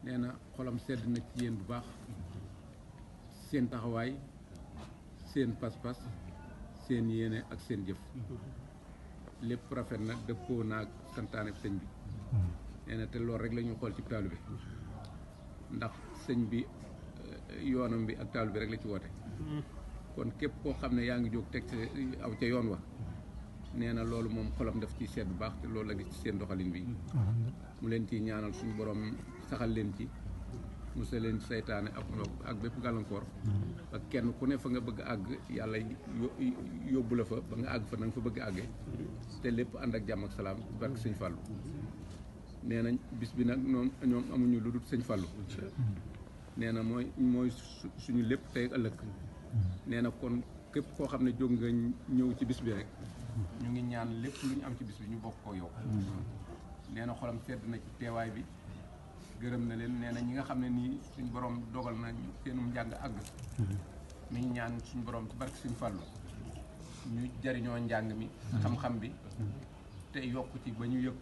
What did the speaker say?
nee na xolam sedd na ci yéen bu baax seen taxawaay seen pas-pas seen yéene ak seen jëf lépp rafet na dëppoo naag santaane sëñ bi nee na te loolu rek la ñuy xool ci taalibe bi ndax sëñ bi yoonam bi ak taalibe bi rek la ci woote kon képp koo xam ne yaa ngi jóg teg aw ca yoon wa nee na loolu moom xolam daf ci seet bu baax te loolu la gis ci seen doxalin bi mu leen ciy ñaanal suñu borom saxal leen ci musal leen seytaane ak bépp gàllankoor ba kenn ku ne fa nga bëgg àgg yàlla yóbbu la fa ba nga àgg fa na nga fa bëgg àggee te lépp ànd ak jàmm ak salaam barke sëñ Fallou nee nañ bis bi nag noonu ñoom amuñu lu dul sëñ Fallou nee na mooy suñu lépp tey ëllëg nee na kon képp koo xam ne jóg nga ñëw ci bis bi rek ñu ngi ñaan lépp lu ñu am ci bis bi ñu bokk ko yow nee na xolam sedd na ci teewaay bi gërëm na leen nee na ñi nga xam ne nii suñu borom dogal na seenum njàng àgg mi ngi ñaan suñu borom ci barke suñu Fallou ñu jariñoo njàng mi xam-xam bi te yokk ci ba ñu yëg